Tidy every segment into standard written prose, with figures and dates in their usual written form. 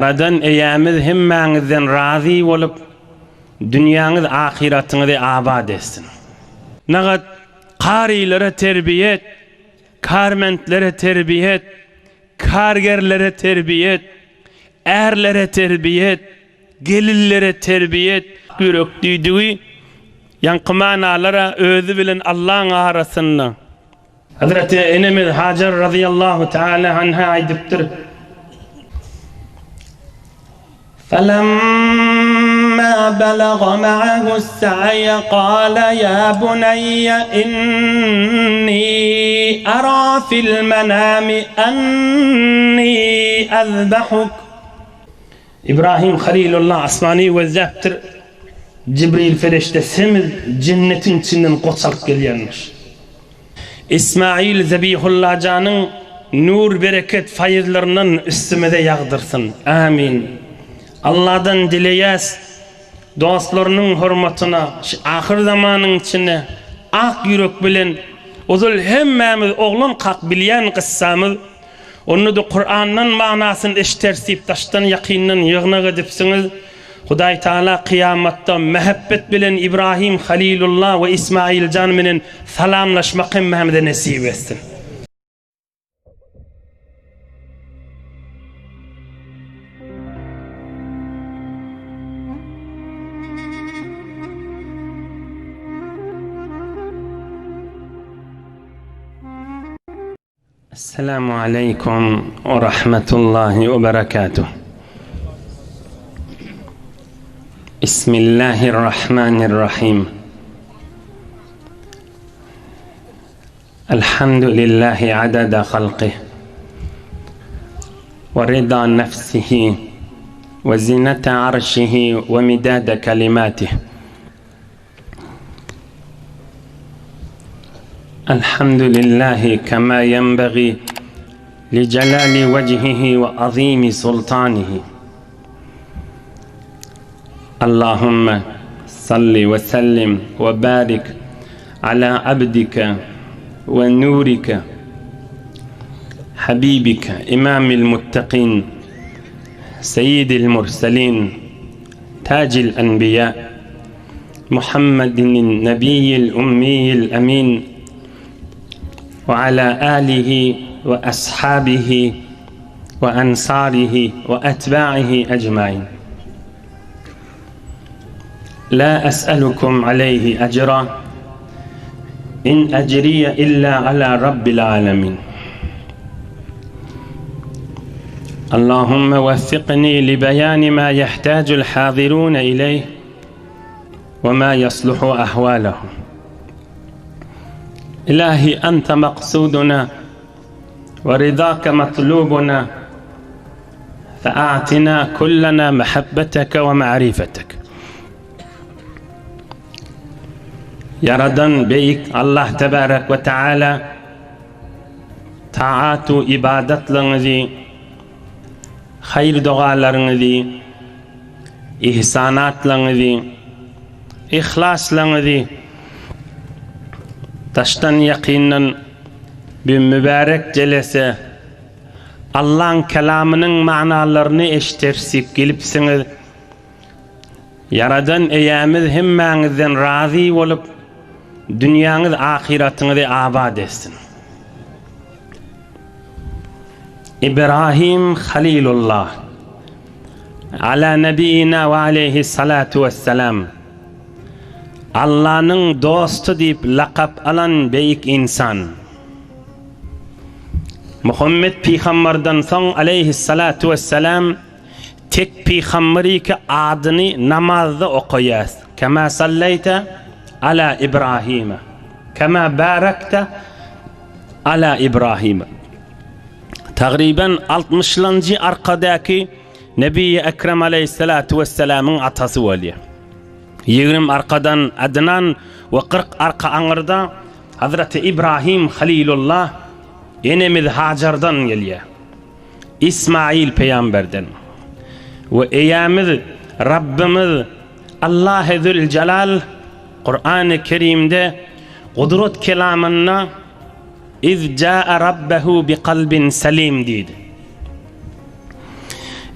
Ýaradan Eýämiz hemmäňizden razy bolup, dünýäňiz ahyratyňyzy abat etsin. Nagat karylara terbiýe et, karmentlere terbiýe et, kargerlere terbiýe et, ärlere terbiýe et, gelinlere terbiýe et. Ýürek diýdigi, ýaňky manalara özi bilen Allaň arasynda. Hazreti enemiz Hajar razyýallahu taala anha aýdypdyr. Falamma balaga ma'ahu as-sa'ya qala ya bunayya inni ara fil manami anni azbahuk. Ibrahim Halilullah asmany gözläpdir. Jibril perişde semiz jennetiň içinden goç alyp gelýänmiş. Ismail Zebihullajanyň nur bereket faýyzlaryndan üstümize ýagdyrsyn. Amin. Alladan dileýäs dostlarynyň hormatyna şu ahyr zamanyň içinde ak ýürek bilen ozal hemmämiz oglankak bilýän gyssamyz Onda-da Kurandan manasyny eşderis diýip daşdan ýakyndan ýygnak edipsiňiz. Hudaý Taala kyýamatda mähebbet bilen Ibrahim Halilullah we Ismailjan menen salamlaşmak hemmämize nesip etsin. Esselamu aleýkum we rahmetullahi we berekatuh. Bismillahirrahmanirrahim. Elhamdülillahi adada halqih we rida nefsihi we zinete arşihi we midade kelimatih. الحمد لله كما ينبغي لجلال وجهه وعظيم سلطانه اللهم صل وسلم وبارك على عبدك ونورك حبيبك إمام المتقين سيد المرسلين تاج الأنبياء محمد النبي الأمي الأمين وعلى آله وأصحابه وأنصاره وأتباعه أجمعين لا أسألكم عليه أجرا إن أجري إلا على رب العالمين اللهم وفقني لبيان ما يحتاج الحاضرون إليه وما يصلح أحوالهم إلهي أنت مقصودنا ورضاك مطلوبنا فأعطنا كلنا محبتك ومعرفتك Ýaradan Beýik Allah Tebarek we Teala taat-u ybadatlaryňyzy, haýyr-dogalaryňyzy, ihsanatlaryňyzy, yhlaslaryňyzy daşdan ýakyndan bu mübärek jelese Allaň kelamynyň manalaryny eşderis diýip gelipsiňiz. Ýaradan Eýämiz hemmäňizden razy bolup, dünýäňiz ahyratyňyzy abat etsin. Ibrahim Halilullah Ala nebiýina we aleýhi salatu wessalam Allanyň dosty diýip lakap alan beýik ynsan. Muhammet pygambardan soň aleýhi salatu wessalam Tek pygamberiki adyny namazda okaýas. Kema sallaýta ala Ibrahima. Kema barakta ala Ibrahima. Tagryban altmyşlanjy arkadaky Nebi Ekrem aleýhissalatu wessalamyň atasy bolýar. 20 arkadan Adnan we 40 arka aňyrda Hazreti Ibrahim Halilullah enemiz Hajardan gelýär. Ismail pygamberden we Eýämiz Rabbymyz Allahy Züljelal Kurany Kerimde gudrat kelamynda Iz jaa rabbehu bi kalbin selim diýdi.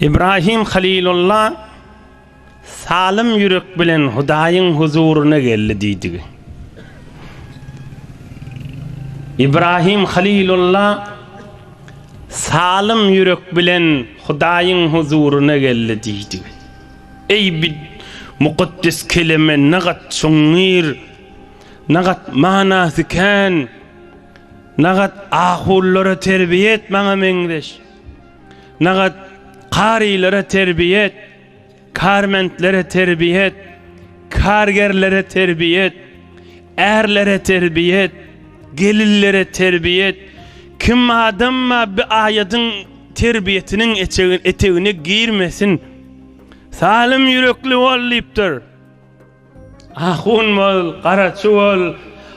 Ibrahim Halilullah salym ýürek bilen Hudaýyň huzuryna geldi diýdigi. Ibrahim Halilullah salym ýürek bilen Hudaýyň huzuryna geldi diýdigi. Eý bi mukaddes keleme nagat çuňňur, nagat manasy kän, nagat ahullara terbiýe et maňa meňzeş. Nagat karylara terbiýe et, karmentlere terbiýe et, kargerlere terbiýe et, ärlere terbiýe et, gelinlere terbiýe et. Kim adamma bi aýadyň terbiýetiniň etegine girmesin. Salym ýürekli bol diýipdir. Ahun bol, garaçy bol,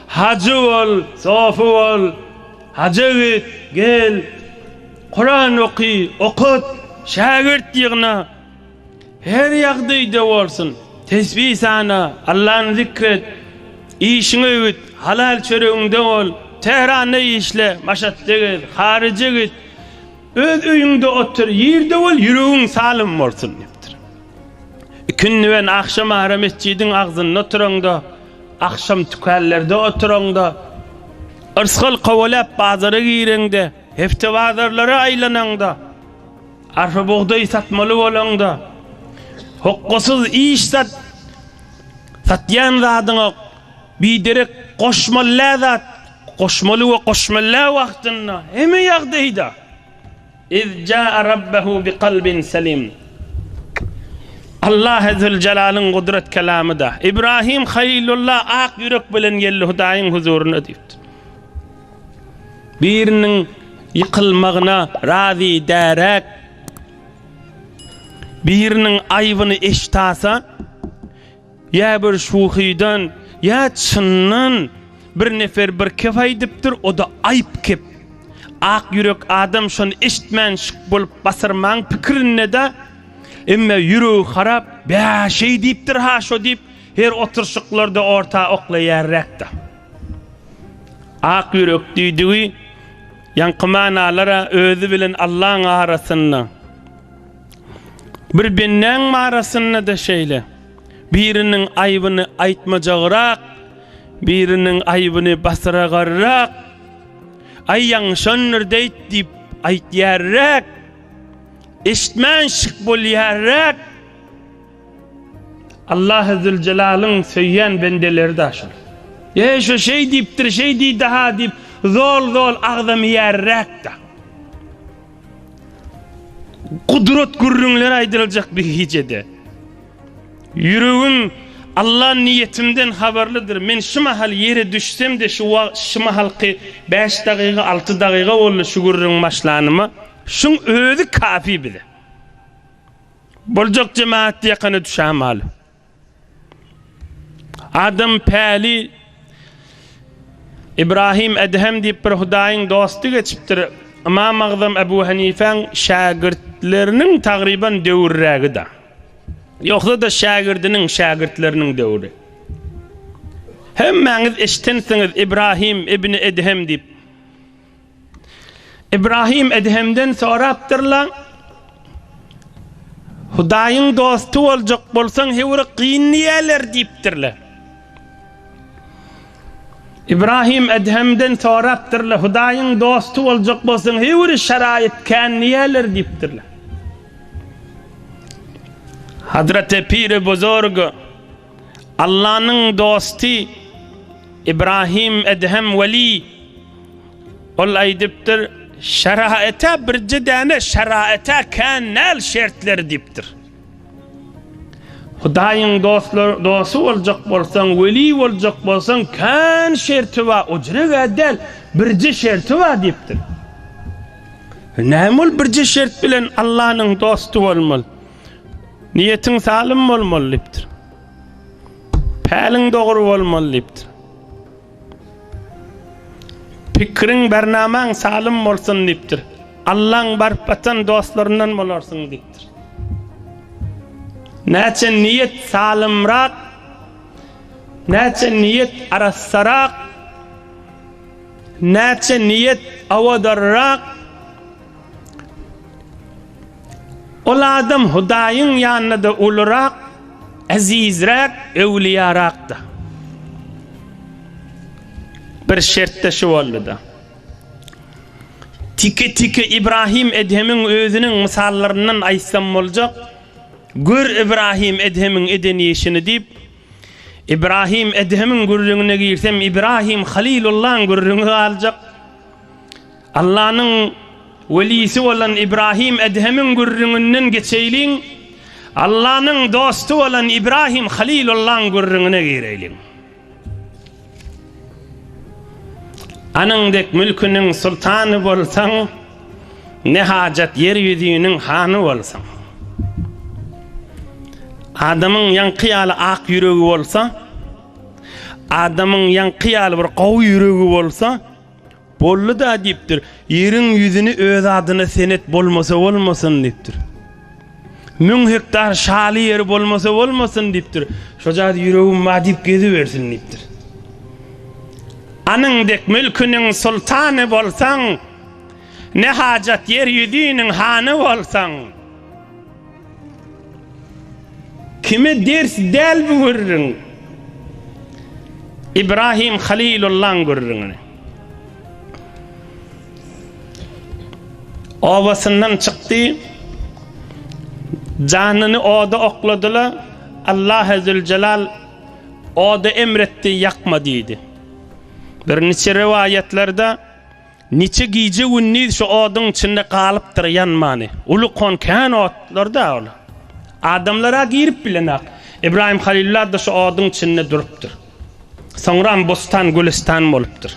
hajy bol, sofy bol, haja git, gel, Kuran oky, okut, şägirt ýygna. Her ýagdaýda bolsun, tesbih sana, Allany zikret, işiňe git, halal çöregiňde bol, Tähranda işle, Maşatda gez, haryja git, öz öýüňde otur, ýerde bol, ýüregiň salym bolsun diýipdir. Ikindi bilen agşam ara metjidiň agzynda oturaňda, agşam tükänlerde oturaňda, yrsgal kowalap bazara gireňde, hepde bazarlara aýlanaňda, arpa-bugdaý satmaly bolaňda, hokgasyz iş sat, satýan zadyňa biderek goşmaly däl zat, goşmaly we goşmaly däl wagtynda, hemme ýagdaýda. Iz jaa rabbehu bi kalbin selim. Allahy Zülcelalyň gudrat kelamyda. Ibrahim Halilullah ak ýürek bilen geldi Hudaýyň huzuryna diýipdir. Biriniň ýykylmagyna razy däräk, biriniň aýbyny eşitasa, Ýa bir şuhydan, ýa çyndan bir nefer bir kep aýdypdyr, o-da aýp kep. Ak ýürek adam şony eşitmän şyk bolup basyrmaň pikirinde-de, emme ýüregi harap, Bä, şeý diýipdir-ha şo diýip, her oturyşyklarda orta oklaýarräk-de. Ak ýürek diýdigi, ýaňky manalar-a özi bilen Allaň arasynda. Bir bendäň barasynda-da şeýle. Biriniň aýbyny aýtmajagrak, biriniň aýbyny basyragarrak, Aý ýaňşandyr deýt diýip aýtýarrak, eşitmän şyk bolýarrak. Allahy Züljelalyň söýýän bendeleri-dä şol. Eý şo şeý diýipdir, şeý diýdi-ha diýip zol-zol agzam iýerräk-dä. Gudrat gürrüňler aýdyljak bir gijede. Ýüregim Alla niýetimden habarlydyr. Men şu mahal ýere düşsem-de şu wagt şu mahalky bäş dagyga alty dagyga boldy şu gürrüň başlanyma. Şuň özi kafi bize. Boljak jemagat ýakana düşämaly. Adam päli Ibrahim Edhem diýip bir Hudaýyň dosty geçipdir. Ymam Agzam Ebu Hanifäň şägirtleriniň tagryban döwürrägi-da. Ýogsa-da şägirdiniň şägirtleriniň döwri. Hemmäňiz eşitensiňiz Ibrahim ibn Edhem diýip. Ibrahim Edhemden sorapdyrlar, Hudaýyň dosty boljak bolsaň, höwri kyn diýerler diýipdirler. Ibrahim Edhemden sorapdyrlar, Hudaýyň dosty boljak bolsaň, höwri şaraýyt kän diýerler diýipdirler. Hazreti Piri Buzurg Allanyň dosty Ibrahim Edhem Weli Ol aýdypdyr, Şeraete birje däne şeraete kän däl şertleri diýipdir. Hudaýyň dostlar dosty boljak bolsaň, weli boljak bolsaň kän şerti bar, ojreg-ä däl, birje şerti bar diýipdir. Näme ol birje şert bilen Allanyň dosty bolmaly? Niýetiň salym bolmaly diýipdir. Päliň dogry bolmaly diýipdir. Pikiriň, bernamaň salym bolsun diýipdir. Allaň baryp batan dostlaryndan bolarsyň diýipdir. Näçe niýet salymrak, näçe niýet arassarak, näçe niýet awadarrak. Ol adam Hudaýyň ýanynda-da ulurak, ezizräk, öwlüýarakdy. Bir şertde şu boldy-da. Tike-tike Ibrahim Edhemiň özüniň mysallaryndan aýtsam boljak, Gör Ibrahim Edhemiň eden işini diýip, Ibrahim Edhemiň gürrüňine girsem, Ibrahim Halilullaň gürrüňi galjak. Allanyň welisi bolan Ibrahim Edhemiň gürrüňinden geçeýliň, Allanyň dosty bolan Ibrahim Halilullaň gürrüňine gireýliň. Anyň dek mülküniň sultany bolsaň, ne hajat ýer ýüzüniň hany bolsaň. Adamyň ýaňky ýaly ak ýüregi bolsa, adamyň ýaňky ýaly bir gowy ýüregi bolsa, Boldy-da diýipdir. Ýeriň ýüzüni öz adyna senet bolmasa bolmasyn diýipdir. Müň hektar şaly ýeri bolmasa bolmasyn diýipdir. Şojagaz ýüregim bar diýip gezibersin diýipdir. Anyň dek mülküniň sultany bolsaň, ne hajat ýer ýüzüniň hany bolsaň. Kime ders däl bu gürrüň? Ibrahim Halilullaň gürrüňini. Obasyndan çykdy, janyny oda okladylar, Allahy Züljelal oda emretdi, ýakma diýdi. Birniçe rowaýatlarda Niçe gije-gündiz şu oduň içinde galypdyr ýanmany. Uly kon kän otlar-da ol. Adamlar-a girip bilenak. Ybraýym Halilullah-da şu oduň içinde durupdyr. Soňram bostan, gülüstan bolupdyr.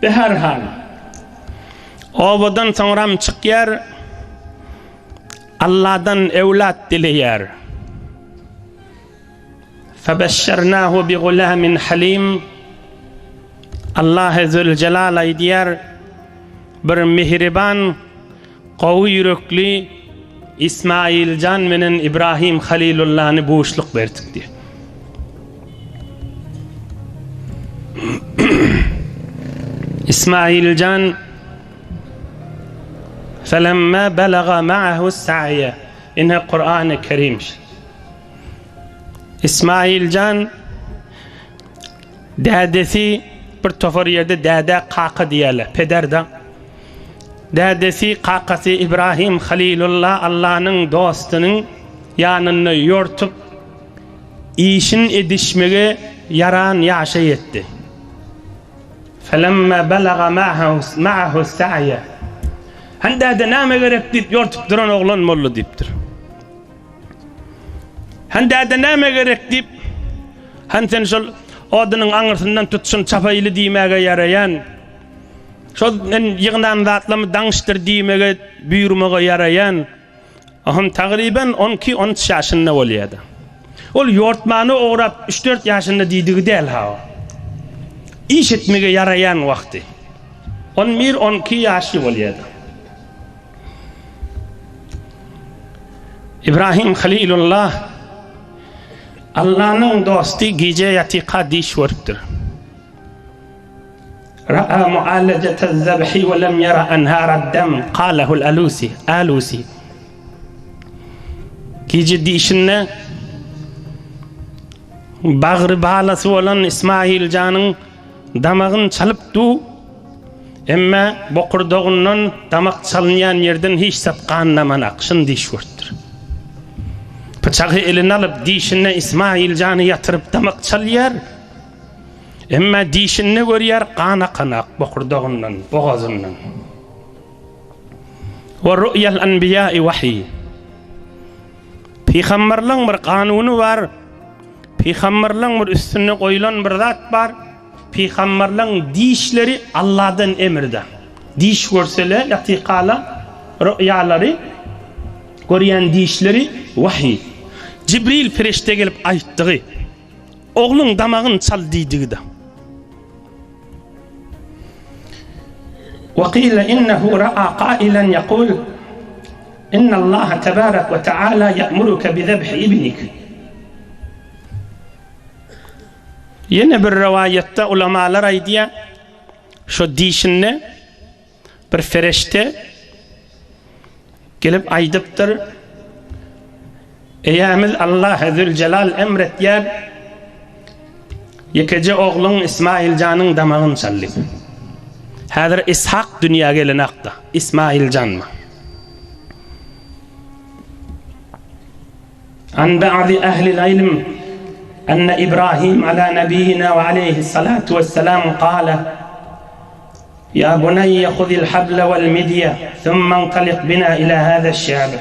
Beherhal, obadan soňram çykýar, Alladan öwlat dileýär. Febeşşernahu bi gulamin halim Allahy Züljelal aýdýar, Bir mihriban, gowy ýürekli Ismail jan menen Ibrahim Halilullany buşluk berdik diýýär. Ismail jan Felemma belaga ma'ahu sa'ye Ine Kur'an-ı Kerim. Ismail jan dädesi bir topar ýerde dädä kaka diýýärler, peder-de. Dädesi, kakasy Ibrahim Halilullah Allanyň dostunyň ýanynda ýortup, işin edişmege ýaran ýaşa ýetdi. Felemma belaga ma'ahu sa'ya. Hany däde näme gerek diýip ýortup duran oglan boldy diýipdir. Han däde näme gerek diýip, han sen şol odunyň aňyrsyndan tut şuny çapaýly diýmäge ýaraýan. Şol men ýygnan zatlamy daňyşdyr diýmege, buýurmaga ýaraýan. Aham tagryban 12-13 ýaşynda bolýardy. Ol ýortmany ograp 3-4 ýaşynda diýdigi däl ha. Iş etmege ýaraýan wagty. 11-12 ýaşly bolýardy. Ibrahim Halilullah Allanyň dosty gije ýatyka diş görüpdir. Ra'a mualajataz-zabhi we lem yara anharad-dam qalahul Alusi Alusi. Gije dişinde bagry balasy bolan Ismail janyň Damagyn çalyp du, emme bokurdagyndan damak çalynýan ýerden hiç zat gan damanak, şyn diş görüpdir. Pyçagy eline alyp, dişinde Ismail jany ýatyryp damak çalýar. Emme dişinde görýär gan akanak bokurdagyndan, bogazyndan. We ru'yal anbiýa'i wahiý. Pygamberleň bir kanuny bar. Pygamberleň bir üstünde goýlan bir zat bar. Pygamberleň dişleri Allahdan emirde. Diş görsele ýatykala ru'ýalary görýän dişleri wahiý. Jibril perişde gelip aýtdygy. Ogluň damagyn çal diýdigi-de. Wa qila innehu ra'a qailan yaqul Innallaha tebarek we teala ya'muruke bi zebhi ibnik. Ýene bir rowaýatda ulamalar aýdýar, şo dişinde bir fereşte. Gelip aýdypdyr, Eýämiz Allahy Züljelal emretýär, ýekeje ogluň Ismail janyň damagyny çal diýip. Häzir Ishak dünýä gelenakda, Ismail janmy? An ba'di ahlil ilm enne Ibrahim ala nebiyina we aleyhissalatu vesselam kale Ya bunayye huzil hable vel midye thumma intalik bina ila hâze şi'b.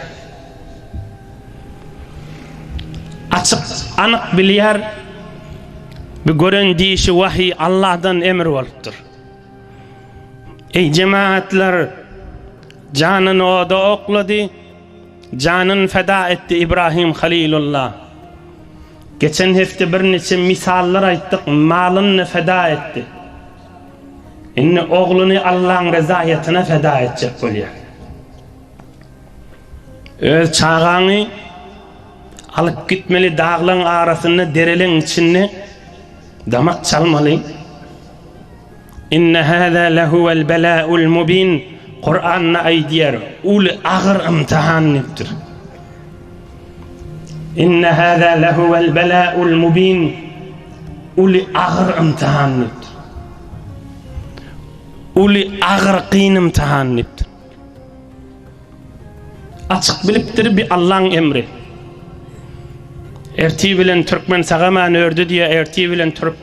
Açyk, anyk bilýär, bu gören dişi wahyý Allahdan emr bolupdyr. Eý jemaatlar, janyny oda oklady, janyny feda etdi Ibrahim Halilullah. Geçen hepde birniçe misallar aýtdyk, malyny feda etdi. Indi ogluny Allaň rezaýatyna feda etjek bolýar. Öz çagaňy alyp gitmeli daglaň arasynda dereleň içinde damak çalmaly. Inne hâzâ lehuvel belâul mubin Kuranda aýdýar, uly agyr ymtahan diýipdir. Inne hâzâ lehuvel belâul mubin Uly agyr ymtahan diýipdir. Uly agyr kyn ymtahan diýipdir. Açyk bilipdir bi Allaň emri. Ertir bilen türkmen sagaman ördi diýe ertir bilen turup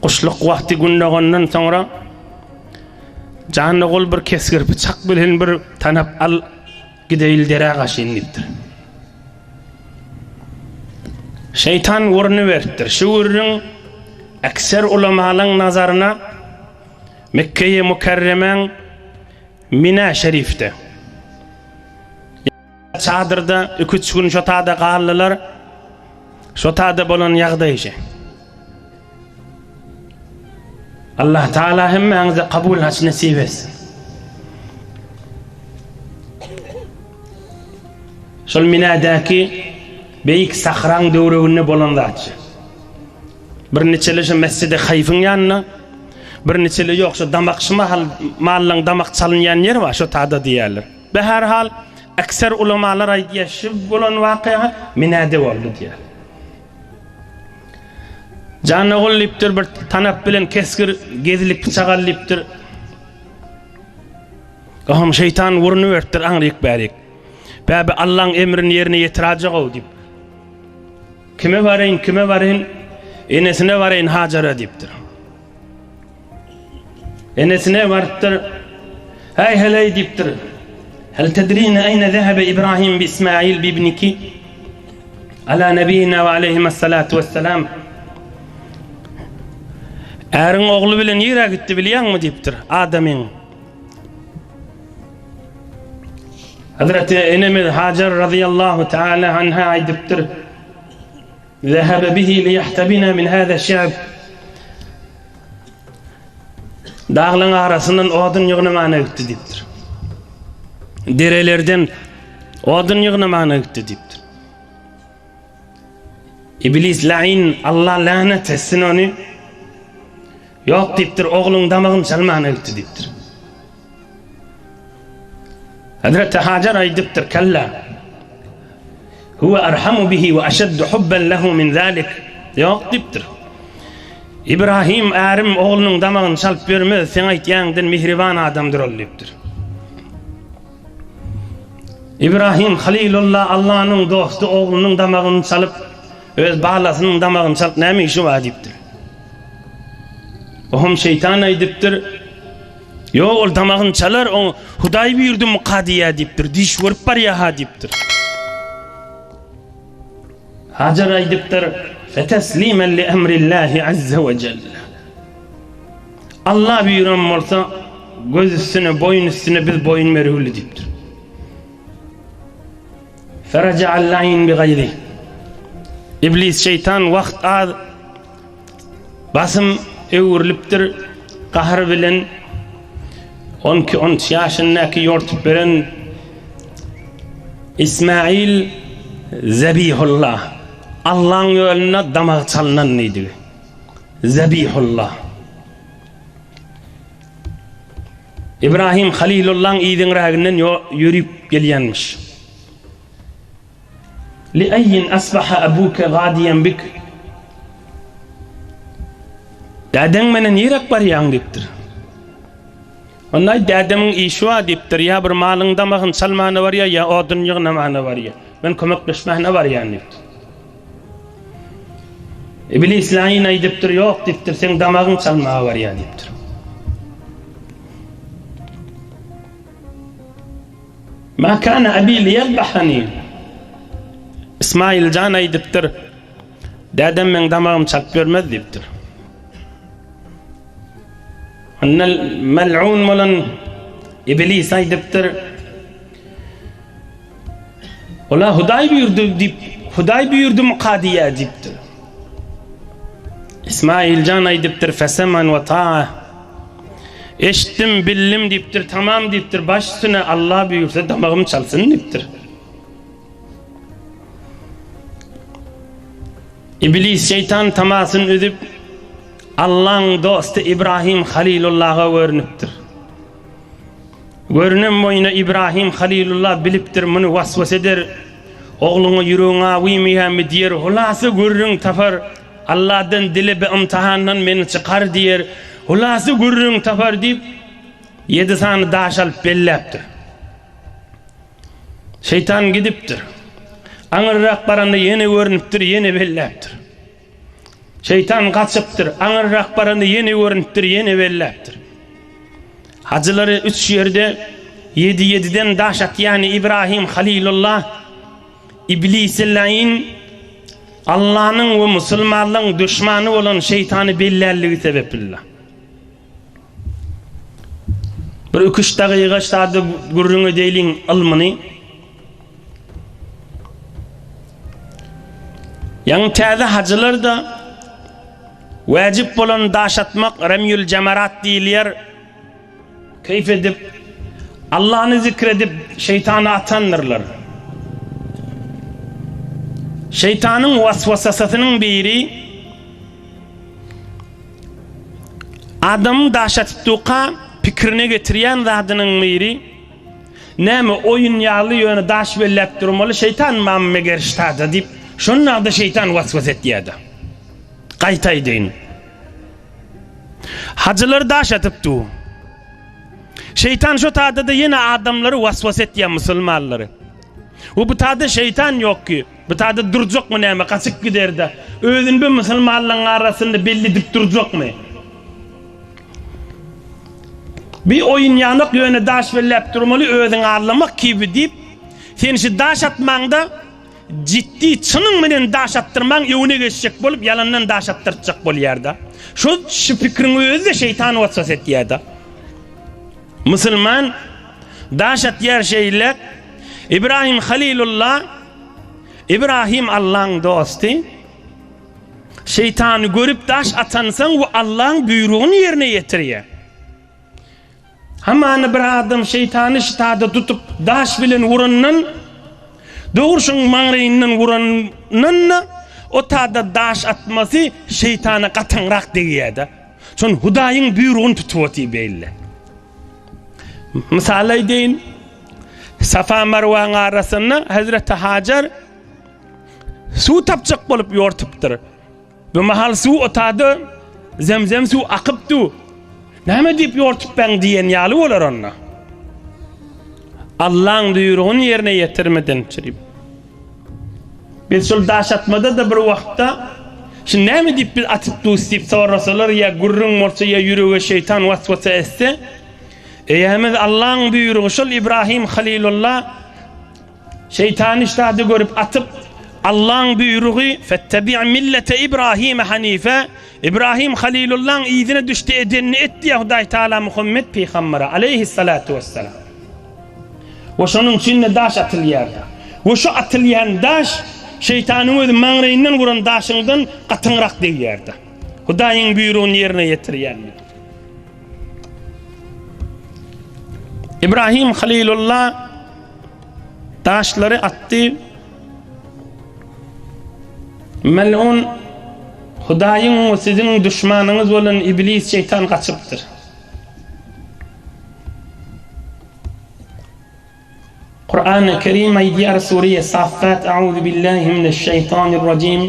guşluk wagty gün dogandan soňra janly gol bir kesgir pyçak bilen bir tanap al Gideýil derä gaşyn diýipdir. Şeýtan gürrüni beripdir. Şu gürrüň ekser ulamalaň nazaryna Mekgeýi Mükerremäň Mina şerifde çadyrda iki-üç gün şo tada galdylar. Şo tada bolan ýagdaý şe. Allah Taala hemmäňize kabul haç nesip etsin. Şol Minadäki beýik sahraň döwreginde bolan zatçy. Bir niçeli şu Mesjidi Haýfyň ýanynda, bir niçeli ýok şu damak şu mahal mallaň damak çalynýan ýeri bar şo tada diýýärler. Be her hal ekser ulamalar aýdýar şu bolan wakyýa Minade boldy diýýär. Jan ogul diýipdir, bir tanap bilen kesgir gezlik pyçak al diýipdir. Oham şeýtan wurny beripdir aňryk bärik. Bäbi Allaň emrini ýerine ýetirajak-ow diýip. Kime baraýyn, kime baraýyn? Enesine baraýyn Hajara diýipdir. Enesine barypdyr. Häý heleý diýipdir. Hel tedrine eýne zehebe Ibrahim bi Ismail bi ibniki? Ala nebiyina we aleyhimassalatu vesselam. Äriň ogly bilen nirä gitdi bilýäňmi diýipdir adamyň. Hazreti enemiz Hajar radıyallahu taala anha aýdypdyr. Zehebe bihi liyahtabina min hâze şi'b. Daglaň arasyndan odun ýygnamana gitdi diýipdir. Derelerden odun ýygnamana gitdi diýipdir. Iblis lain Allah lanet etsin ony. Ýok diýipdir, ogluň damagyny çalmana gitdi diýipdir. Hazreti Hajar aýdypdyr, Kella. Huwa arhamu bihi we aşaddu hubban lehu min zalik. Ýok diýipdir. Ibrahim ärim oglunyň damagyny çalyp ýörmez, seň aýtýaňdan mihriban adamdyr ol diýipdir. Ibrahim Halilullah Allanyň dosty oglunyň damagyny çalyp, öz balasynyň damagyny çalyp näme işi bar diýipdir. Ohm şeýtan aýdypdyr, Ýok, ol damagyny çalar, oňa Hudaý buýurdy muka diýýär diýipdir, düýş görüp barýar-ha diýipdir. Hajar aýdypdyr, Feteslimen li emrillahi azze we jelle. Allah buýran bolsa, göz üstüne, boýun üstüne biz boýun berüwli diýipdir. Fereja'al la'in bi gaýri. Iblis şeýtan wagt az Basym öwrülipdir gahar bilen on iki-on üç ýaşyndaky ýortup beren Ismail Zebihullah Allaň ýolunda damagy çalynan diýdigi. Zebihullah. Ibrahim Halilullaň yzyňraginden ýörüp gelýänmiş. Li aýin asbaha abuka gadiyan bik? Dädeň menen niräk barýaň diýipdir. Onda dädemiň işi bar diýipdir. Ýa bir malyň damagyny çalmana barýar, ýa odun ýygnamana barýar. Men kömekleşmäne barýan diýipdir. Iblis laýyn aýdypdyr, ýok diýipdir, seň damagyň çalmaga barýar diýipdir. Ma kana abi liyadbahani. Ismail jan aýdypdyr, dädem meň damagymy çalyp bermez diýipdir. Onda mel'un bolan Iblis aýdypdyr, Ola Hudaý buýurdy diýip, Hudaý buýurdymyka diýýär diýipdir. Ismail jan aýdypdyr, Feseman we ta'a. Eşitdim, bildim diýipdir, tamam diýipdir, baş üstüne Allah buýursa damagym çalsyn diýipdir. Iblis şeýtan tamasyny üzüp, Allaň dosty Ibrahim Halilullaha görnüpdir. Görünen boýuna Ibrahim Halilullah bilipdir, muny waswas eder, ogluňa ýüregiň awymyýamy diýer, hulasy gürrüň tapar, Allahdan dile bi ymtahandan meni çykar diýer, hulasy gürrüň tapar diýip, ýedi sany daş alyp belläpdir. Şeýtan gidipdir. Aňyrrak baranda ýene görnüpdir, ýene belläpdir. Şeýtan gaçypdyr, aňyrrak baranda ýene görnüpdir, ýene belläpdir. Hajylary üç ýerde ýedi-ýediden daş atýan Ibrahim Halilullah Iblisi laýyn Allanyň we musulmanlaryň duşmany bolan şeýtany bellänligi sebepli. Bir iki-üç dagyga sada gürrüň edeýliň ylmyny. Ýaňy täze hajylar-da wajyp bolan daş atmak remýül jemarat diýilýär. Keýp edip, Allany zikr edip şeýtany atandyrlar. Şeýtanyň waswasasynyň biri Adamyň daş atyp durka pikirine getirýän zadynyň biri, Näme, oýun ýaly ýöne daş belläp durmaly, şeýtan mamy meger ştada diýip, şonda-da şeýtan was-was etýär-de. Gaýta aýdaýyn. Hajylar daş atyp dur. Şeýtan şo tada-da ýene adamlary was-was etýär, musulmanlary. We bu tada şeýtan ýok ki. Bu tada durjakmy näme, gaçyp gider-de. Özüni bir musulmanlaryň arasynda belli edip durjakmy? Bir oýun ýanok, ýöne daş belläp durmaly, özüňi aldamak kibi diýip, sen şu daş atmaňda jitdi çynyň bilen daş atdyrmaň öňüne geçjek bolup, ýalandan daş atdyrtjak bolýar-da. Şo şu pikiriň özi-de şeýtan waswas etýär-de. Musulman daş atýar şeýle, Ibrahim Halilullah, Ibrahim Allaň dosty, şeýtany görüp daş atansoň we Allaň buýrugyny ýerine ýetirýär. Hamana bir adam şeýtany şytada tutup daş bilen urandan, dogry şoň maňraýyndan urandan-da, o tada daş atmasy şeýtana gataňrak degýär-de. Şon Hudaýyň buýrugyny tutup otyr beýle. Mysal aýdaýyn. Safa Marwaň arasynda Hazreti Hajar suw tapjak bolup ýortupdyr. Bu mahal suw otada zemzem suw akyp du. Näme diýip ýortupbaň diýen ýaly bolar onda. Allaň buýrugyny ýerine ýetirmeden çirip. Biz şol daş atmada-da bir wagtda Şu näme diýip biz atyp dus diýip sorasalar ýa gürrüň bolsa ýa ýürege şeýtan waswasa etse, Eýämiz Allaň buýrugy şol Ibrahim Halilullah şeýtany ştada görüp atyp Allaň buýrugy Fettebi' millete Ibrahime hanife Ibrahim Halilullaň yzyna düşdi edenini et diýýär Hudaý Taala Muhammet pygambere aleýhissalatu wessalam. We şonuň üçin-de daş atylýardy. We şu atylýan daş şeýtanyň özi maňraýyndan uran daşyňdan gatyňrak degýärdi. Hudaýyň buýrugyny ýerine ýetirýärdi. Ibrahim Halilullah daşlary atdy. Melun Hudaýyň we siziň duşmanyňyz bolan iblis şeýtan gaçypdyr. Kurany Kerim aýdýar Sure Saffat A'udhu billahi mineşşeýtanirrajim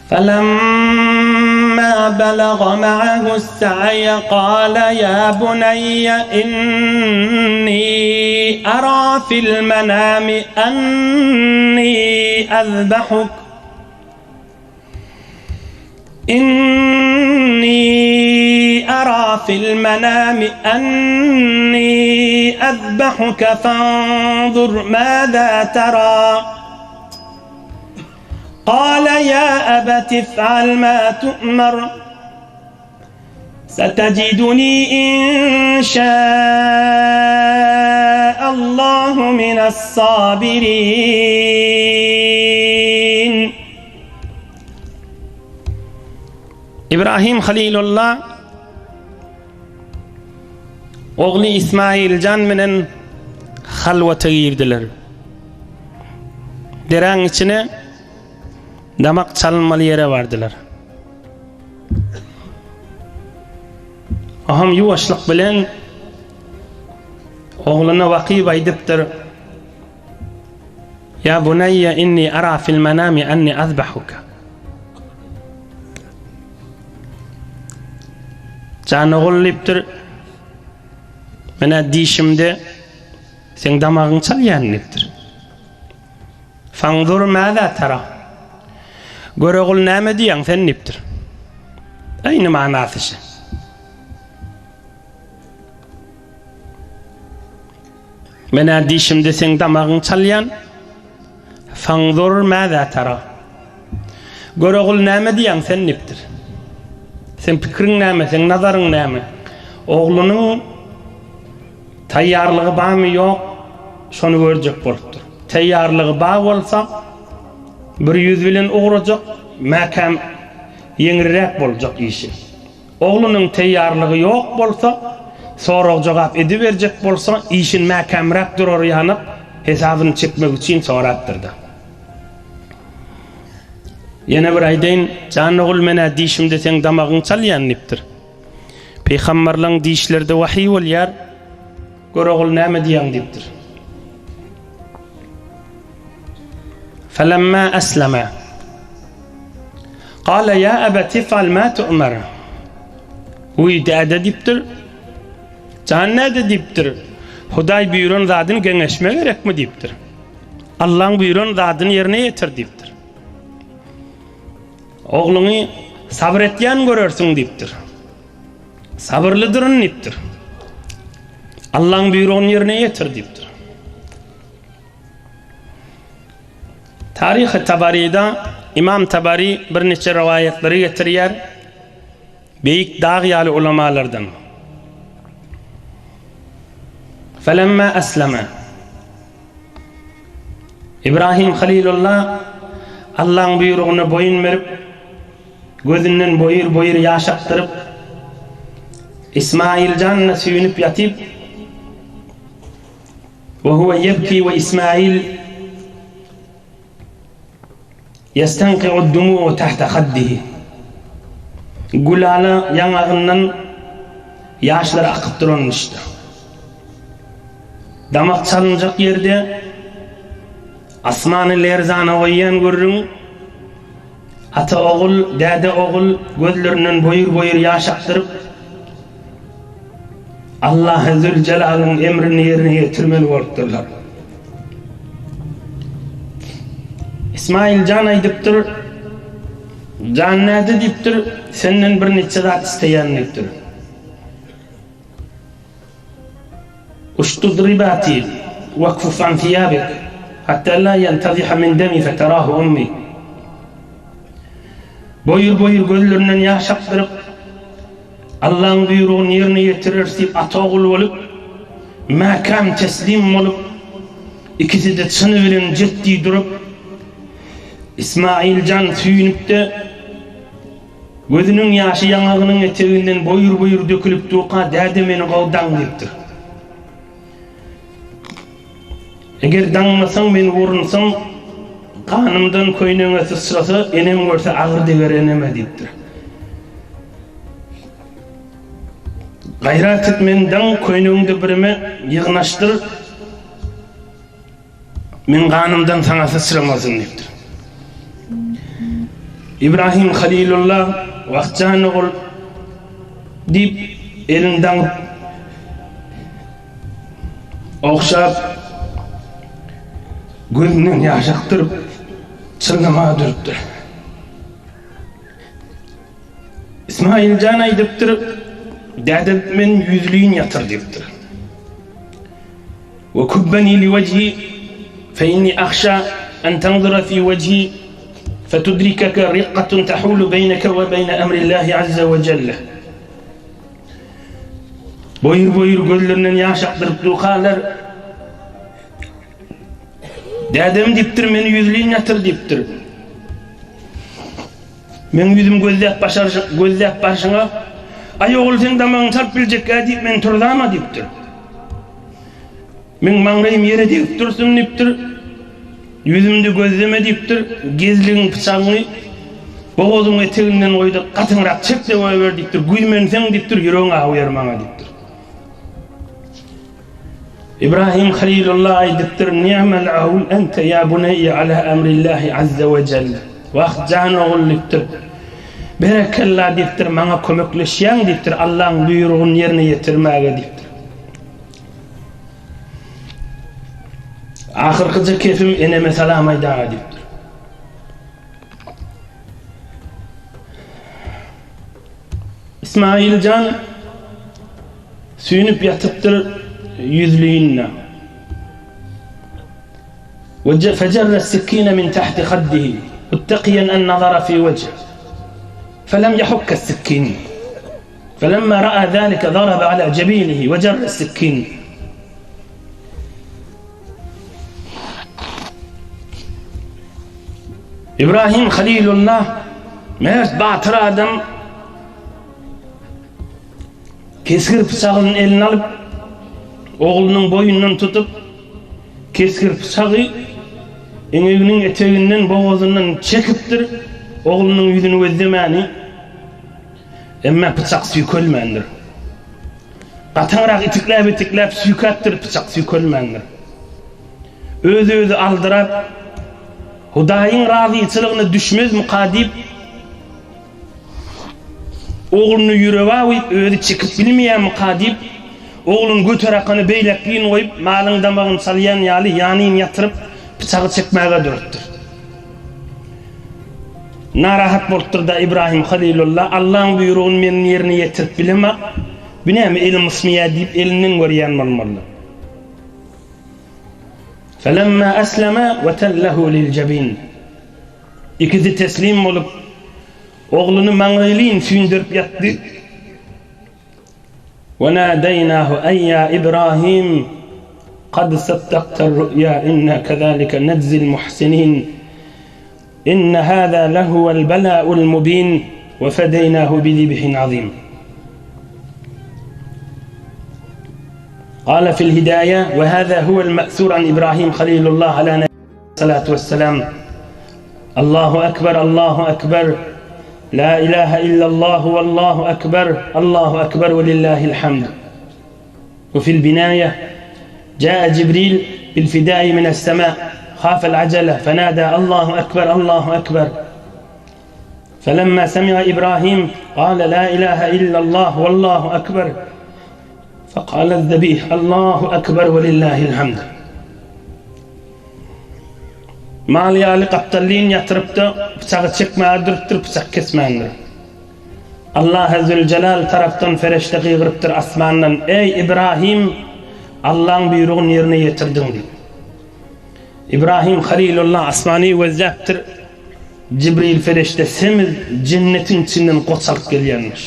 Felemma belaga ma'ahu as-sa'ya qala ya bunayya inni ara fil manami anni azbahuk Inni ara fil manami anni azbahuka fanzur maza tara. Qala ya abati if'al ma tu'mar. Seteciduni inşa'Allahu mine's-sabirin. Ibrahim Halilullah ogly Ismailjan bilen halwata girdiler. Deräň içine damak çalynmaly ýere bardylar. Aham ýuwaşlyk bilen ogluna wakyp aýdypdyr. Ýa bunaýýa inni ara fil manami anni azbahuka. Jan ogul diýipdir. Menä dişimde seň damagyňy çalýan diýipdir. Fanzur maza tara. Gör ogul näme diýýäň sen diýipdir. Aýny manasy şe. Menä dişimde seň damagyň çalýan. Fanzur maza tara. Gör ogul näme diýýäň sen diýipdir. Sen pikiriň näme, seň nazaryň näme? Oglunyň Taýýarlygy barmy ýok, şony görjek bolupdyr. Taýýarlygy bar bolsa, bir ýüz bilen ugrajak, mäkäm ýeňilräk boljak işi. Oglunyň taýýarlygy ýok bolsa, sorag-jogap ediberjek bolsa, işin mäkämräk durar ýanak, hesabyny çekmek üçin sorapdyr-da. Ýene bir aýdaýyn, jan ogul men-ä dişimde seň damagyňy çalýan diýipdir. Pygamberleň dişlerde wahiý bolýar. Gör ogul näme diýýäň diýipdir. Felemma aslama. Qala ya abati fal ma tu'mar. Uý däde diýipdir. Jan näde diýipdir. Hudaý buýran zadyny geňeşme gerekmi diýipdir. Allaň buýran zadyny ýerine ýetir diýipdir. Ogluňy sabyr etýän görersiň diýipdir. Sabyrlydyryn diýipdir. Allaň buýrugyny ýerine ýetir diýipdir. Taryhy Tabarida Imam Tabari birnäçe rowaýatlary getirýär. Beýik dag ýaly ulamalardan. Felemma aslama. Ibrahim Halilullah Allaň buýrugyna boýun berip, gözünden boýur-boýur ýaş akdyryp, Ismail janyna süýnüp ýatyp, Ve huve yebki ve Ismail Ýestenki'ud-dumu'u tahta haddihi. Gülala ýaňagyndan ýaşlar akyp duranmyşdy. Damak çalynjak ýerde asmany lerzana goýýan gürrüň, ata-ogul, däde-ogul gözlerinden boýur-boýur ýaş akdyryp, Allahy Züljelalyň emrini ýerine ýetirmeli bolupdyrlar. Ismail jan aýdypdyr, Jan näde diýipdir, senden bir niçe zat isleýän diýipdir. Uşdud ribati wekfuf an thiyabik hatta la yantaziha min demi feterahu ummi. Boýur-boýur gözlerinden ýaş akdyryp, Allaň buýrugyny ýerine ýetireris diýip ata-ogul bolup, mäkäm teslim bolup, ikisi-de çyny bilen jetdi durup, Ismail jan süýnüp-de, gözüniň ýaşy ýaňagynyň eteginden boýur-boýur dökülip durka, Däde meni gowy daň diýipdir. Eger daňmasaň, men urunsam, ganymdan köýnegiňe syçrasa, enem görse agyr deger eneme diýipdir. Gaýrat et meni daň, köýnegiňde birime ýygnaşdyr, meň ganymdan saňa syçramasyn diýipdir. Ibrahim Halilullah, Wah jan ogul diýip, elini daňyp, ogşap, gözünden ýaş akdyryp, çyllamaga durupdyr. Ismail jan aýdypdyr, Däde men ýüzleýin ýatyr diýipdir. We kubbeni li wejhi fe inni ahşa en tanzura fi wejhi fetudrikeke riqqatun tahulu beýneke we beýne emrillahi azza we jelle. Boýur-boýur gözlerinden ýaş akdyryp durkalar, Dädem diýipdir, meni ýüzleýin ýatyr diýipdir. Meň ýüzümi gözläp başarşy, gözläp barşyňa, Aý ogul seň damagyňy çalyp biljekgä diýip meni turzama diýipdir. Meň maňlaýym ýere degip dursun diýipdir. Ýüzümde gözleme diýipdir. Gezligiň pyçagyňy bogazyň eteginden goýda gatyňrak çek-de goýber diýipdir. Güýmenseň diýipdir, ýüregiň awyar maňa diýipdir. Ibrahim Halilullah aýdypdyr, Ni'mel awn ente ýa buneýýe ala emrillahi azze we jelle. Wah, jan ogul diýipdir. Berekella diýipdir, maňa kömekleşýäň diýipdir, Allaň buýrugyny ýerine ýetirmäge diýipdir. Ahyrkyja kefim eneme salam aýdaga diýipdir. Ismail jan Süýnüp ýatypdyr ýüzlüýinde. We fejerre sikine min tahti haddihi muttakiýen en nazara fi wejh. Felem ýahukka sikin. Felemma ra'a zalika zaraba ala jebinihi we jerre sikin. Ibrahim Halilullah mert batyr adam Kesgir pyçagyny eline alyp, oglunyň boýundan tutup, kesgir pyçagy eňeginiň eteginden, bogazyndan çekipdir, oglunyň ýüzüni gözlemäni, emma pyçak süýkelmändir. Gataňrak itikläp-itikläp süýkäpdir, pyçak süýkelmändir. Öz-özi aldyrap, Hudaýyň razyçylygyna düşmezmika diýip, Ogluny ýürege awyp, özi çekip bilmeýärmika diýip, ogluny göterakany beýläkgin goýup, malyň damagyny çalýan ýaly ýanyn ýatyryp, pyçagy çekmäge durupdyr. Narahat bolupdyr-da Ibrahim Halilullah, Allaň buýrugyny men ýerine ýetirip bilemak, bu näme elim ysmaýar diýip elinden görýän bolmaly. Felemma esleme we tellehu lil jebin. Ikisi teslim bolup, ogluny maňlaýlyn süýndürip ýatdy. We nadaýnahu eý ýa Ibrahim, kad saddaktar ru'ýa inna kezalike nejzil muhsinin. Inne hâzâ lehuvel belâul mubin we fedeýnâhu bizibhin azim. Kâle fil hidâye we hâzâ huvel me'sûr an Ibrahim halilullah alâ Salatu wesselam. Allahu Ekber, Allahu Ekber. La ilahe illallah wallahu ekber, Allahu ekber we lillahil hamd. We fil binaye Jaa Jibril bil fidai mines sema خاف العجلة فنادى الله أكبر الله أكبر فلما سمع إبراهيم قال لا إله إلا الله والله أكبر فقال الذبيح الله أكبر ولله الحمد Mal ýaly gapdalyn ýatyrypda pyçagy çekmäge durupdyr, pyçak kesmändir. Allahy Züljelal tarapdan fereşde gygyrypdyr asmandan, Eý, Ibrahim, Allaň buýrugyny ýerine ýetirdiň diýip. Ibrahim Halilullah asmany gözläpdir, Jibril fereşde semiz jennetiň içinden goç alyp gelýänmiş.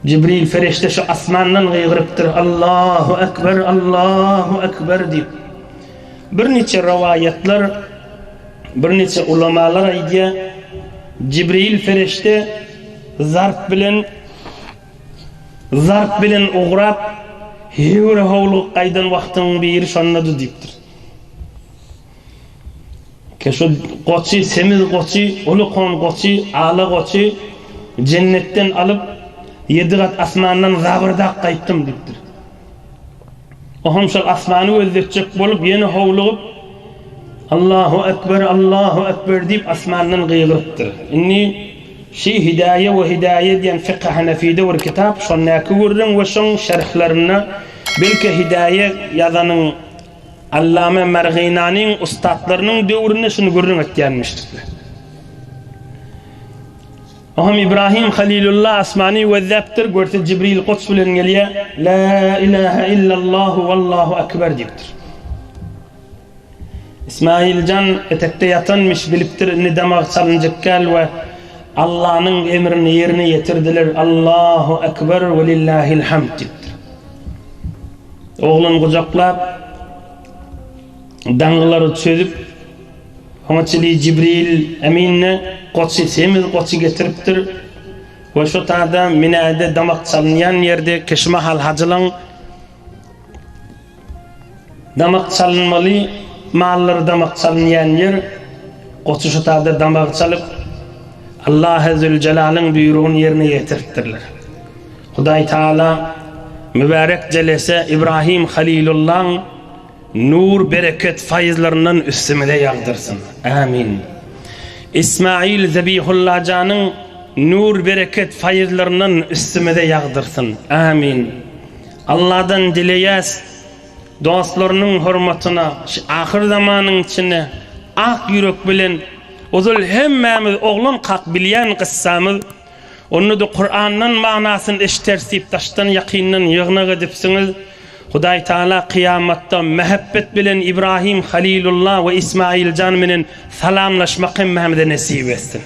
Jibril fereşde şu asmandan gygyrypdyr, Allahu Ekber, Allahu Ekber diýip. Birniçe rowaýatlar, birniçe ulamalar aýdýar, Jibril fereşde zarp bilen zarp bilen ugrap, höwre howlugyp gaýdan wagtynyň biri şondady diýipdir. Ke şu goçy, semiz goçy, uly kon goçy, ala goçy jennetden alyp, Ýedi gat asmandan zabyrdap gaýtdym diýipdir. Ohm şol asmany gözletjek bolup ýene howlugyp, Allahu ekber, Allahu ekber diýip asmandan gygyrypdyr. Indi şi Hidaýe we Hidaýe diýen Fykh Hanefide bir kitap, şondaky gürrüň we şoň şerhlerinde belki Hidaýe ýazanyň Allame Merginanyň ussatlarynyň döwründe şuny gürrüň etýänmişdikler. Oňam Ibrahim Halilullah asmany gözläpdir, görse Jibril goç bilen gelýär, La ilahe illallahu wallahu ekber diýipdir. Ismail jan etekde ýatanmyş, bilipdir indi damag çalynjak däl we Allanyň emrini ýerine ýetirdiler, Allahu ekber we lillahil hamd diýipdir. Ogluny gujaklap, daňgylary çözüp, Oňa çili Jibril Emin-de goçy, semiz goçy getiripdir we şo taýda Minäde damak çalynýan ýerde keşmahal hajylaň damak çalynmaly mallary damak çalynýan ýer, goçy şo taýda damak çalyp, Allahy Züljelalyň buýrugyny ýerine ýetiripdirler. Hudaý Taala mübärek jelese Ibrahim Halilullaň Nur bereket faýyzlaryndan üstümize ýagdyrsyn. Amin. Ismail Zebihullajanyň nur bereket faýyzlaryndan üstümize ýagdyrsyn. Amin. Alladan dileýäs dostlarynyň hormatyna şu ahyr zamanyň içinde ak ýürek bilen ozal hemmämiz oglankak bilýän gyssamyz Onda-da Kurandan manysyny eşderis diýip daşdan ýakyndan ýygnak edipsiňiz. Hudaý Taala kyýamatda mähebbet bilen Ibrahim Halilullah we Ismail jan menen salamlaşmak hemmämize nesip etsin.